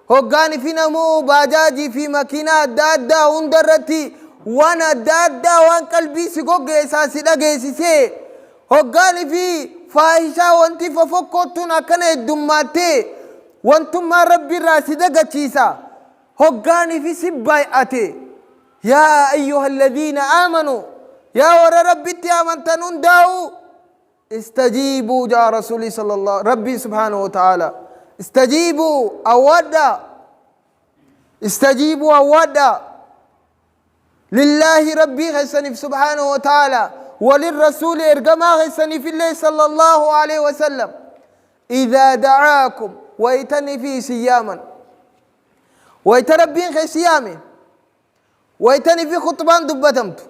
hoggaanii fi namoo baajaajii fi makiinaa adda addaa hunda irratti waan adda addaa waan qalbii si goggeessaa si dhageessisee, hoggaanii fi faahishaa wanti fofokkoottuun akkana heddummaattee wantummaa Rabbi irraa si dagachiisa, hoggaanii fi si baay'ate, yaa ayyuha alladhiina aamanuu, yaa warra Rabbitti amantan hundaa'u, istajiibuu jaa Rasuulii sallallahu, Rabbiin subhaanahu wa ta'ala, istajiibuu awwaadhaa, istajiibuu awwaadhaa lillaahi, Rabbii keessaniif subhaanahu wa ta'ala, walirrasuuli, ergamaa keessaniif illee sallallahu alaihi wasallam, idhaa da'aakum, waytanii fi isin yaaman, wayta Rabbiin kee si yaame, waytani fi khuxbaan dubbatamtu,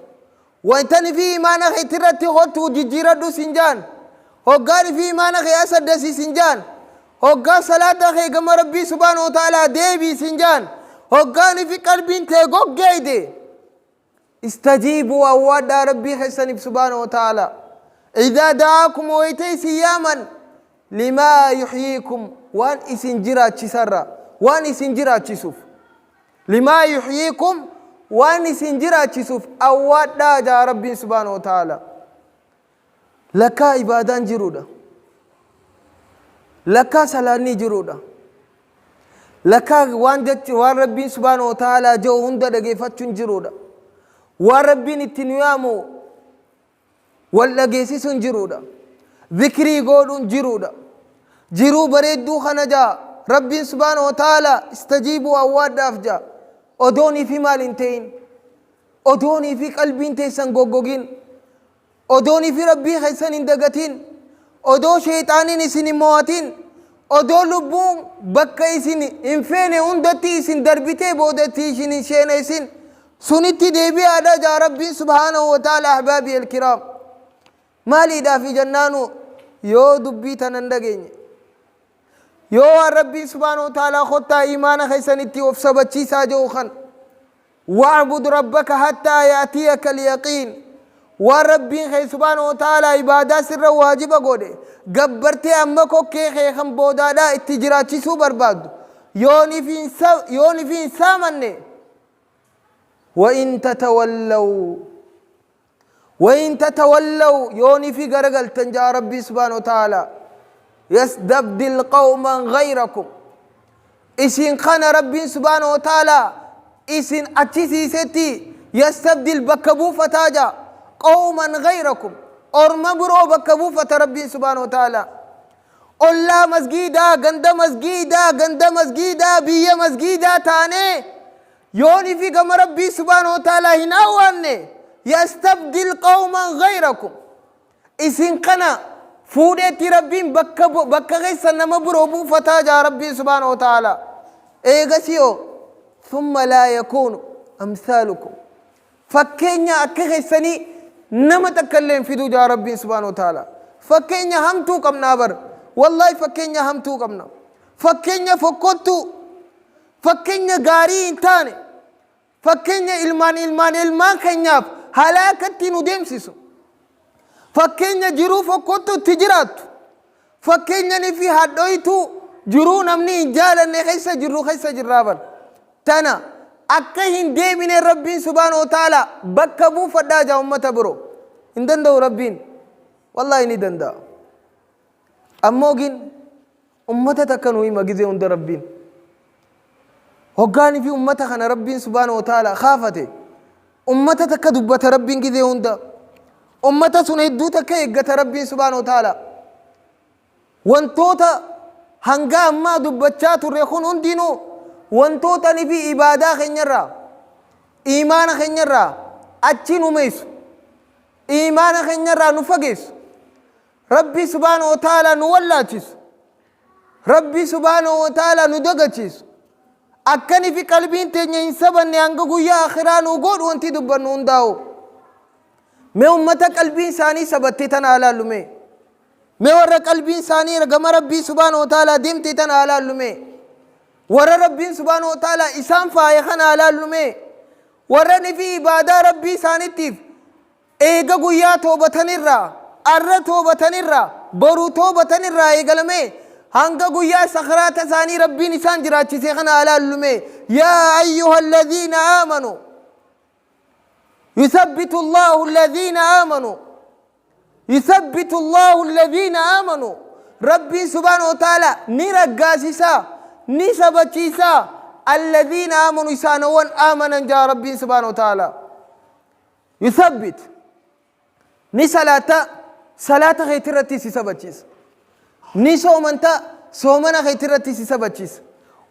waytani fi imaana keetti irratti hottu jijjiiradhu sin jaan, hoggaani fi imaana kee as addasi sin jaan, hoggaa salaata kee gama Rabbii subhaanahu wa ta'aalaa deebii sin jaan, hoggaani fi qalbiin tee goggeeyde, istajiibuu awwaadhaa Rabbii keessaniif subhaanahu wa ta'aalaa, idaa da'aakum, wayta isin yaaman, limaa yuhyiikum, waan isin jiraachisarra, waan isin jiraachisuuf, limaa yuhyiikum, waan isin jiraachisuuf awwaadhaa jaa Rabbiin subhaanahu wa ta'aalaa. Lakkaa ibaadaan jiruudha, lakkaa salaanni jiruudha, lakkaa waan jechi waan Rabbiin subhaanahu wa ta'aalaa jedhu hunda dhageeffachuun jiruudha, waan Rabbiin itti nu yaamu wal dhageessisuun jiruudha, zikrii godhuun jiruudha, jiruu bareedduu kana jaa Rabbiin subhaanahu wa ta'aalaa, istajiibuu awwaadhaaf jaa. Odoonii fi maal hin ta'in, odoonii fi qalbiin teessan goggogin, odoonii fi Rabbii keessan hin dagatin, odoo sheexaaniin isin hin mo'atin, odoo lubbuun bakka isin hin feene hundatti isin darbitee boodatti isin hin sheenessin, sunitti deebi'aadha jaa Rabbiin subhaanahu wa ta'ala. Ahbaabii alkiraam, maaliidhaafi jennaanu, yoo dubbii tana hin dhageenye, yoo waan Rabbiin subhaanahu wa ta'ala kottaa imaana keessanitti of sabachiisaa jedhu kan, wa'bud rabbaka hattaa ya'tiyaka alyaqiin, waan Rabbiin kee subhaanahu wa ta'ala ibaadaa sirra waajiba godhe gabbartee amma kokkee kee kan boodaadhaa itti jiraachisuu barbaaddu yoon ifi hin saamanne, wa in tatawallaw, wa in tatawallaw, yoon ifi garagaltan jaa Rabbii subhaanahu wa ta'ala, yastabdil qawman ghayrakum, isin kana Rabbiin subhaanahu wa ta'ala isin achisiisetti, yastabdil bakka buufataa jaa. Qawman ghayrakum. Orma biroo bakka buufata Rabbiin subhaanahu wa ta'ala. Ollaa masgiidaa, ganda masgiidaa, ganda masgiidaa, biyya masgiidaa taanee yoon fi gama Rabbii subhaanahu wa ta'ala hin awwaanne, yastabdil qawman ghayrakum. Isin kana fuudheetti Rabbiin bakka bakka keessa nama biroo buufataa jaa Rabbiin subhaanahu wa ta'ala. Eegasii hoo thumma laa yakuunu amsaalukum. Fakkeenya akka keessanii nama takka illee hin fiduu jaa Rabbiin subhaanahu wa ta'ala. Fakkeenya hamtuu qabnaa bar. Wallaahi fakkeenya hamtuu qabna. Fakkeenya fokkottuu. Fakkeenya gaarii hin taane. Fakkeenya ilmaan ilmaan ilmaan keenyaaf halaakatti nu deemsisu. Fakkeenya jiruu fokkottu itti jiraattu. Fakkeenya fi hadhoytuu jiruu namni hin jaalanne keessa jirru keessa jirraa bar. Tana akka hin deebine Rabbiin subhaanahu wa ta'ala bakka buufadhaa jaa ummata biroo. Hin danda'u Rabbiin. Wallaahi ni danda'a. Ammoo gin ummata takka nu hima gizee hunda Rabbiin. Hoggaanii fi ummata kana Rabbiin subhaanahu wa ta'ala kaafate. Ummata takka dubbata Rabbiin gizee hunda. Ummata sun hedduu takka eeggata Rabbiin subhaanahu wa ta'ala. Wantoota hanga ammaa dubbachaa turre kun hundinuu wantoota ni fi ibaadaa keenyarraa, iimaana keenyarraa achi nu meessu, iimaana keenyarraa nu fageessu, Rabbii subhaanahu wa ta'aalaa nu wallaalchisu, Rabbii subhaanahu wa ta'aalaa nu dagachiisu, akkani fi qalbiin teenya hin sabanne hanga guyyaa akhiraa nu godhu wanti dubbannu hundaa'u. Mee ummata qalbiin isaanii sabatte tana haa laallu mee. Mee warra qalbiin isaanii gama Rabbii subhaanahu wa ta'aalaa deemte tana haa laallu mee. Warra Rabbiin subhaanahu wa ta'aalaa isaan faaye kana haa laallu mee. Warra ni fi ibaadaa Rabbii isaaniitiif eega guyyaa toobatanirraa, arra toobatanirraa, boru toobatanirraa eegalamee hanga guyyaa sakhraata isaanii Rabbiin isaan jiraachise kana haa laallu mee. Yaa ayyuha alladhiina aamanu. Yuthabbitu Allahu alladhiina aamanu. Yuthabbitu Allahu alladhiina aamanu. Rabbiin subhaanahu wa ta'ala ni raggaasisa, ni sabachiisa. Alladhiina aamanu isaanowwan aamanan jaa Rabbiin subhaanahu wa ta'ala. Yuthabbit. Ni salaatta, salaata keetii irratti si sabachiisa. Ni soomanta, soomana keetii irratti si sabachiisa.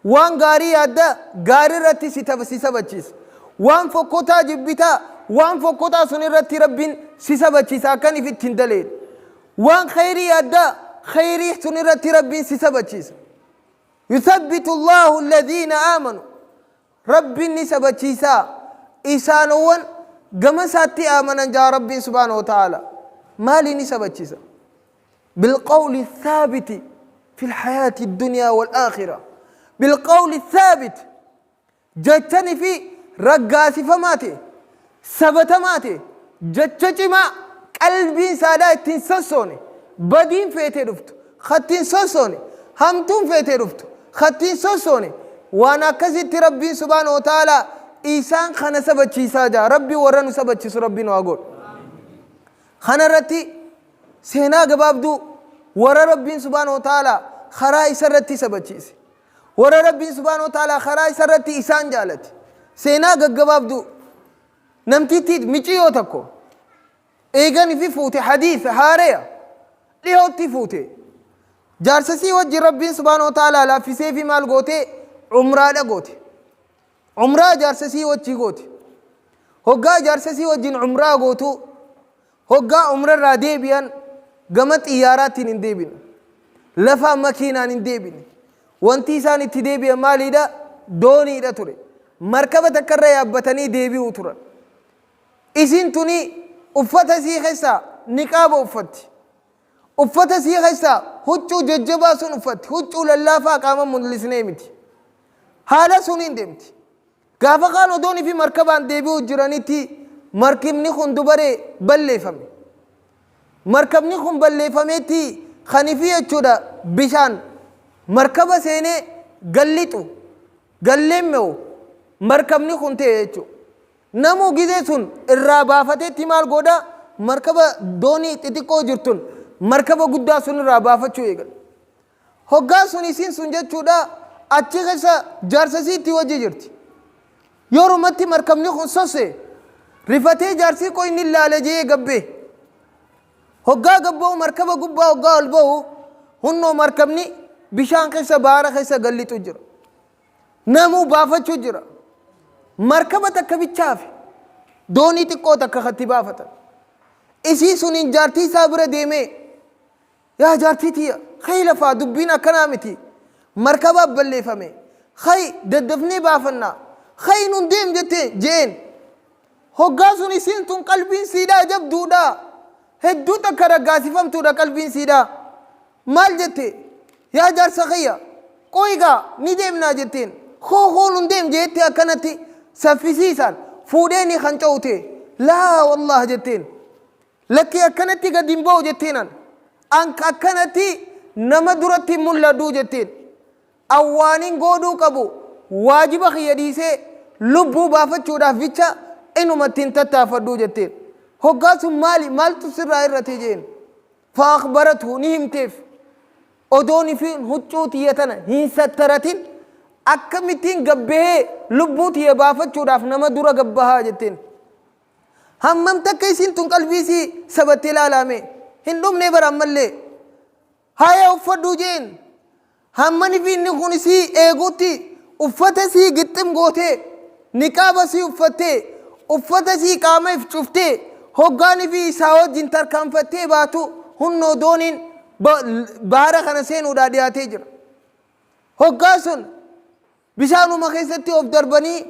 Waan gaarii yaadda, gaarii irratti si si sabachiisa. Waan fokkotaa jibbita, waan fokkotaa sun irratti Rabbiin si sabachiisa akkan if itti hin daleedhe. Waan khayrii yaadda, khayrii sun irratti Rabbiin si sabachiisa. Yuthabbitu Allahu alladhiina aamanu. Rabbiin ni sabachiisaa isaanowwan gama isaatti aamanan jaa Rabbiin subhaanahu wa ta'aala. Maalii ni sabachiisa? Bilqawli thaabiti fil hayaati dunyaa wal aakhira. Bilqawli thaabit jechani fi raggaasifamaa ta'e sabatamaa ta'e jecha cimaa qalbiin isaadhaa ittiin sossoone badiin feetee dhuftu kattiin sossoone hamtuun feetee dhuftu kattiin sossoone waan akkasitti Rabbiin subhaanahu wa ta'aalaa isaan kana sabachiisaa jira. Rabbi warra nu sabachiisu Rabbi nu haa godhu. Kana irratti seenaa gabaabduu warra Rabbiin subhaanahu wa ta'aalaa karaa isa irratti sabachiise. Warra Rabbiin subhaanahu wa ta'aalaa karaa isa irratti isaan jaalate. Seenaa gaggabaabduu namtittii miciyoo tokko eegan fi fuute hadiisa haareya dhihootti fuute. Jaarsasii wajjin Rabbiin subhaanahu wa ta'aalaa laaffisee fi maal goote umraadha goote. Umraa jaarsasii wajjii goote. Hoggaa jaarsasii wajjin umraa gootu hoggaa umrarraa deebi'an gama xiyyaaraattiin hin deebine. Lafaa makiinaan hin deebine. Wanti isaan itti deebi'an maaliidha? Dooniidha ture. Markaba takkarra yaabbatanii deebi'uu turan. Isiin tuni uffata isii keessaa niqaaba uffatti. Uffata isii keessaa huccuu jajjabaa sun uffatti. Huccuu lallaafaa qaama mul'isnee miti. Haala suniin deemti. Gaafa kaan odoon fi markabaan deebi'uu jiranitti markibni kun dubaree balleeffame. Markabni kun balleeffameetti kan ifi jechuudha bishaan markaba seenee gallixu galleemme'u markabni kun ta'e jechuudha. Namuu gizee sun irraa baafateetti maal godha markaba doonii xixiqqoo jirtun markaba guddaa sun irraa baafachuu eegala. Hoggaa sun isiin sun jechuudha achi keessa jaarsa isiitti wajji jirti. Yerumatti markabni kun sosse Rifatee jaarsii koo inni laala jee gabbee. Hoggaa gabba'u, markaba gubbaa hoggaa ol ba'u, hunnoo markabni bishaan keessa, baara keessa gallixu jira. Namuu baafachuu jira. Markaba takka bichaafi doonii xiqqoo takka katti baafatan. Isii suniin jaartii isaa bira deemee, "Yaa jaartii tiyya, kayi lafaa, dubbiin akkanaa miti. Markabaaf balleeffame. Kayi, daddafnee baafannaa. Kayi, nun deem," jettee je'een. Hoggaa sun isiin tun qalbiin siidhaa jabduudha. Hedduu takka raggaasifamtuudha qalbiin siidhaa. Maal jette? "Yaa jaarsa kiyya, qoyi gaa, ni deemnaa," jetteen. "Koo koo, nun deem," jeette. Akkanatti saffisiisaan fuudhee ni kan ce'u ta'e. "Laa wallaah," jetteen. "Lakkii, akkanatti gad hin ba'u," jetteen. An akkanatti nama duratti hin mul'adhu," jetteen. "Awwaanin goodhuu qabu waajiba kiyya dhiisee lubbuu baafachuudhaaf bicha inumatti hin tattaafadhu," jetteen. Hoggaa sun, "Maali, maaltu sirraa irrate?" jeen. Fa'akhbarathu, ni himteef. "Odoon ifin huccuu tiyya tana hin sattaratin akkamittiin gabbahee lubbuu tiyya baafachuudhaaf nama dura gabbahaa?" jetteen. Hammam takka isiin tun qalbii isii sabattee ilaalaame hin dhumnee bara ammallee. "Haya, uffadhuu," jeen. Hammani fi inni kun isii eeguutti uffata isii gixxim gootee, niqaaba isii uffattee, uffata isii qaama if cuftee, hoggaanii fi isaa wajjin tarkaanfattee baatu, hunnoo dooniin baara kana seenuudhaa dhiyaatee jira. Hoggaa sun bishaanuma keessatti of darbanii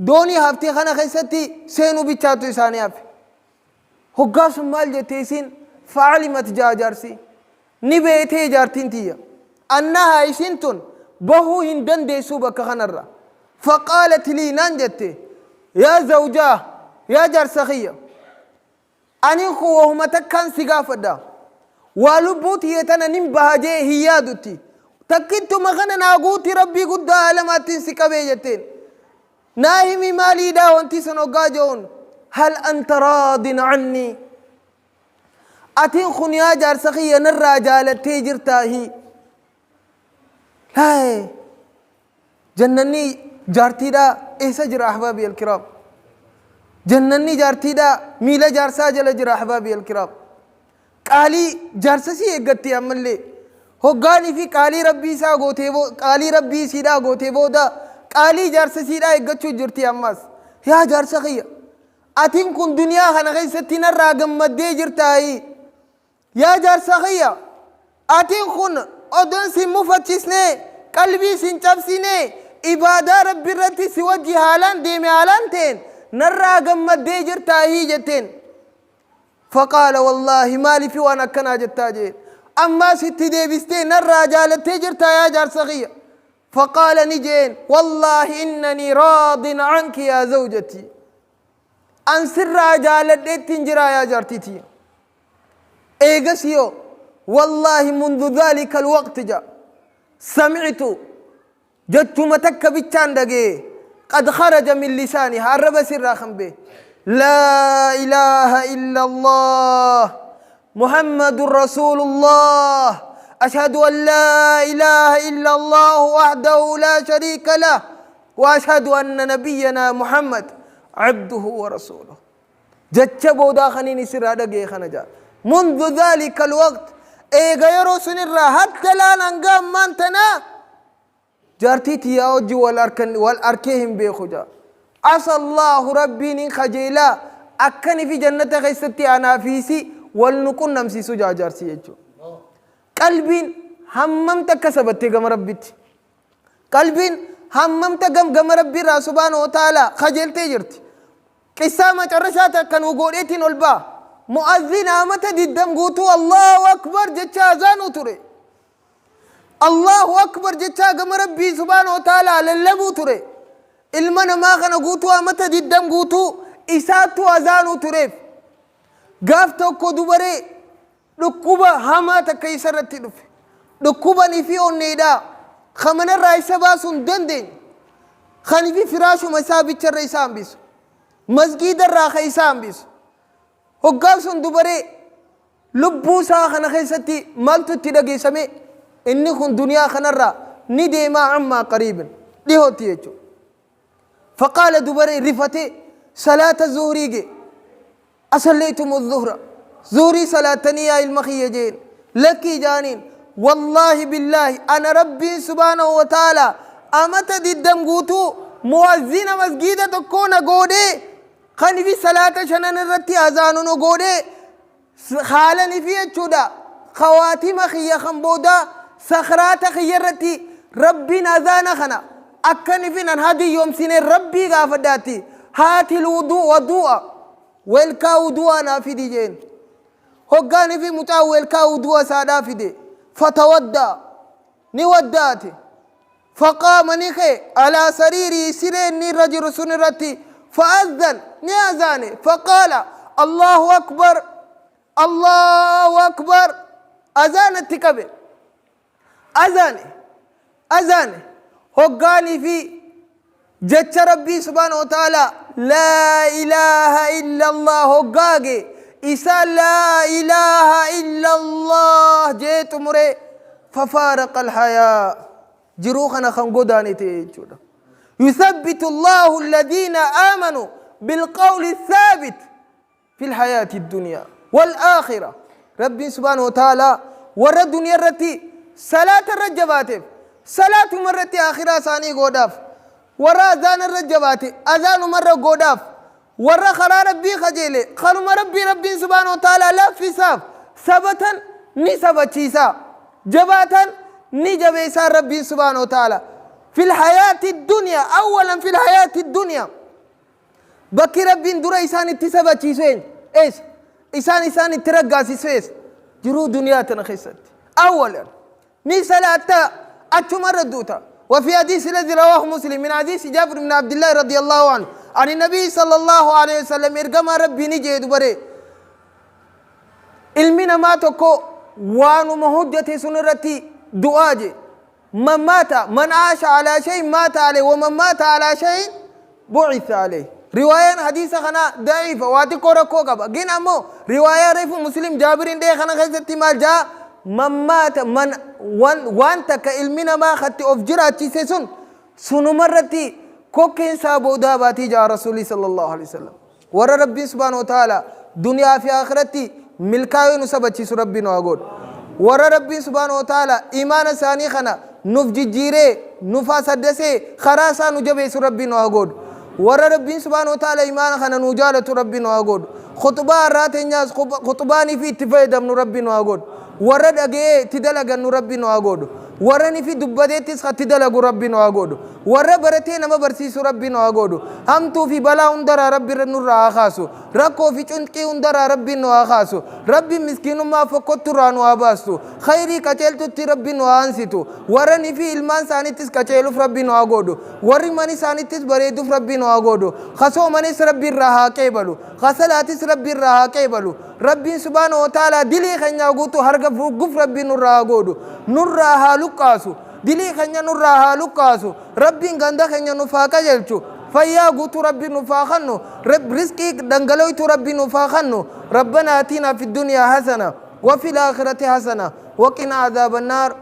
doonii haftee kana keessatti seenuu bichaatu isaanii hafe. Hoggaa sun maal jette isiin? Fa'alimat jaa jaarsi. Ni beetee jaartiin tiyya. Annahaa, isiin tun bahuu hin dandeessuu bakka kanarra. Faqaalat lii, naan jette, "Yaa zawjaa, yaa jaarsa kiyya. Ani kun wahuma takkaan si gaafadha. Waa lubbuu tiyya tana nin baha jee hin yaadutti. Takkittuma kana naa guuti, Rabbii guddaa alamaattiin si qabee," jetteen. "Naa himi, maaliidhaa wanti sun?" hoggaa je'uun, "Hal anta raadin annii? Atiin kun yaa jaarsa kiyya narraa jaalattee jirtaahi?" Laaye, jannanni jaartiidhaa eessa jira, ahbaabi alkiraam? Jannanni jaartiidhaa miila jaarsaa jala jira, ahbaabi alkiraam. Qaalii jaarsa sii eeggatti ammallee. Hoggaanii fi qaalii rabbii isaa gootee, qaalii rabbii isiidhaa gootee booda qaalii jaarsa isiidhaa eeggachuu jirti ammas. "Yaa jaarsa kiyya, atiin kun duniyaa kana keessatti narraa gammaddee jirtaayi? Yaa jaarsa kiyya, atiin kun odoon sin mufachisnee, qalbii sin cabsinee, ibaadaa rabbi irratti si wajji haalaan deeme, haalaan ta'een narraa gammaddee jirtaahii?" jetteen. Faqaala, "Wallaahi, maaliifi waan akkanaa jettaa?" jeen. Ammaas itti deebistee, "Narraa jaalattee jirtaa, yaa jaarsa kiyya?" Faqaala, ni jeen, "Wallaahi innanii raadin anki yaa zawjatii. An sirraa jaaladheettiin jiraa, yaa jaartii tiyya." Eegas yoo, "Wallaahi mundu dhaalika alwaqti," ja, "samictu," jechuma takka bichaan dhagee, qad kharaja min lisaani, arraba sirraa kan bee, "Laa ilaaha illa Allah, Muhammadun Rasuulullah, ashhadu an laa ilaaha illa Allah wahdahu laa shariika lah, wa ashhadu anna nabiyyana Muhammad abduhu wa rasuluh." Jecha boodaa kaniin isirraa dhagee kana jaa. Mundu dhaalika alwaqt, eega yeroo sunirraa, hatta laan, hanga ammaan tanaa jaartii tiyyaa wajji wal arkan wal arkee hin beeku jaa. Asa Allahu, Rabbiin hin kajeelaa, akkani fi jannata keessatti anaa fi isi wal nu qunnamsiisu jaa jaarsi jechuudha. Qalbiin hammam takka sabattee gama Rabbitti. Qalbiin hammam takka gama Rabbii irraa subhaanahu wa ta'ala kajeeltee jirti. Qissaa macarrashaa takka nu godheetiin ol ba'a. Mu'azzin amata 20 guutuu Allahu Akbar jechaa azaanuu ture. Allahu Akbar jechaa gama Rabbii subhaanahu wa ta'ala lallabuu ture. Ilma namaa kana guutuu amata 20 guutuu isaattuu azaanuu tureef. Gaaf tokko dubaree dhukkuba hamaa takka isa irratti dhufe. Dhukkuban fi onneedhaa kan manarraa isa baasuu hin dandeenye. Kan fi firaashuma isaa bicharra isa hambisu. Masgiidarraa kan isa hambisu. Hoggaan sun dubaree lubbuu isaa kana keessatti maaltu itti dhageessame? Inni kun duniyaa kanarraa ni deemaa ammaa qariibin dhihootti jechuudha. Faqaala, dubaree rifatee salaata zuhurii gee. Asallaytumu zuhra, zuhrii salaattanii yaa ilma kiyya jeen. Lakkii jaaniin. Wallaahi billaahi ana Rabbiin subhaanahu wa ta'aalaa amata diddam guutuu mu'azzina masgiida tokkoo na goodhee kan ifi salaata shanan irratti azaanu nu goodhee haalan ifi jechuudha khawaatima kiyya kan boodaa sakraata kiyya irratti Rabbiin azaana kana akkan ifi nan hadiyyoomsine Rabbii gaafadhaatti haatil wuduu wadu'a welkaa wudu'aa naa fidi jeen. Hoggaan ifi mucaan welkaa wudu'a isaadhaa fide fatawadda'a ni wadda'ate. Faqaama ni ka'e alaa sariirii siree inni irra jiru sun irratti fa'azzan ni azaane faqaala Allahu akbar Allahu akbar azaana itti qabe. Azaane azaane hoggaanii fi jecha Rabbii subhaanahu wa ta'aalaa laa ilaaha illallah hoggaage isaa laa ilaaha illallah jee xumuree fafaaraqa alhayaa jiruu kana kan godaane ta'e jechuudha. Yuthabbitu Allahu alladhiina aamanu bilqawli thaabit fil hayaati duniyaa wal aakhira. Rabbiin subhaanahu wa ta'aalaa warra duniyaa irratti salaata irra jabaateef salaatuma irratti aakhiraa isaanii goodhaaf, warra azaana irra jabaate azaanuma irra goodhaaf, warra karaa Rabbii kajeele kanuma Rabbii Rabbiin subhaanahu wa ta'aalaa laaffisaaf, sabatan ni sabachiisa, jabaatan ni jabeessaa Rabbiin subhaanahu wa ta'aalaa fil hayaati duniyaa awwalan fil hayaati duniyaa. Bakki Rabbiin dura isaan itti sabachiisu eenyu? Eessa? Isaan isaan itti raggaasisu eessa? Jiruu duniyaa tana keessatti. Awwalan ni salaatta achumarra duuta. وفي حديث الذي رواه مسلم من حديث جابر بن عبد الله رضي الله عنه عن النبي صلى الله عليه وسلم إرجما ربي نجي دبري ilmi namaa tokko waanuma hojjate sun irratti du'aa je. Man maata man aasha alaa shay'in maata alayhi wa man maata alaa shay'in bu'itha alayhi. Riwaayaan hadiisa kanaa da'iifa, waa xiqqoo rakkoo qaba. Gin ammoo riwaayaa reefu Muslim Jaabiriin dhee kana keessatti maal jaa? Man maata man waan takka ilmi namaa katti of jiraachise sun sunumarratti kokkeen isaa boodaa baatii jaa Rasuulii sallallahu alaihi wasallam. Warra Rabbiin subhaanahu wa ta'aalaa duniyaa fi akhiratti milkaa'ee nu sabachiisu Rabbi nu haa godhu. Warra Rabbiin subhaanahu wa ta'aalaa imaana isaanii kana nuuf jijjiiree nuuf hasaddasee karaa isaa nu jabeessu Rabbi nu haa godhu. Warra Rabbiin subhaanahu wa ta'aalaa imaana kana nu jaalatu Rabbi nu haa godhu. Khuxbaa har'aa teenyaas khuxbaanii fi itti fayyadamnu Rabbi nu haa godhu. Warra dhaga'ee itti dalagannu Rabbi nu haa godhu. Warra ni fi dubbateettis itti dalagu Rabbi nu haa godhu. Warra baratee nama barsiisu Rabbi nu haa godhu. Hamtuu fi balaa hundarraa Rabbi nurraa haa kaasu. Rakkoo fi cunqii hundarraa Rabbiin nu haa kaasu. Rabbiin miskiinummaa fokkotturraa nu haa baastu. Khayrii qaceeltutti Rabbi nu haa ansitu. Warra ni fi ilmaan isaanittis qaceeluuf Rabbi nu haa godhu. Warri mani isaanittis bareeduuf Rabbi nu haa godhu. Ka soomanis Rabbi irraa haa qeebalu. Ka salaatis Rabbi irraa haa qeebalu. Rabbiin subhaanahu wa ta'aalaa dilii keenyaa guutuu harka furguf Rabbi nurraa haa godhu. Nurraa haa luqqaasu. Dilii keenya nurraa haa luqqaasu. Rabbiin ganda keenya nuuf haa qajeelchu. Fayyaa guutuu Rabbi nuuf haa kennu. Rizqii dhangala'ootu Rabbi nuuf haa kennu. Rabbana atinaa fi dunyaa hasana wa fil aakhirati hasana wa qinaa adhaaban naar.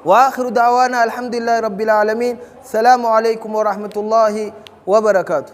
وآخر دعوانا الحمد لله رب العالمين. السلام عليكم ورحمة الله وبركاته.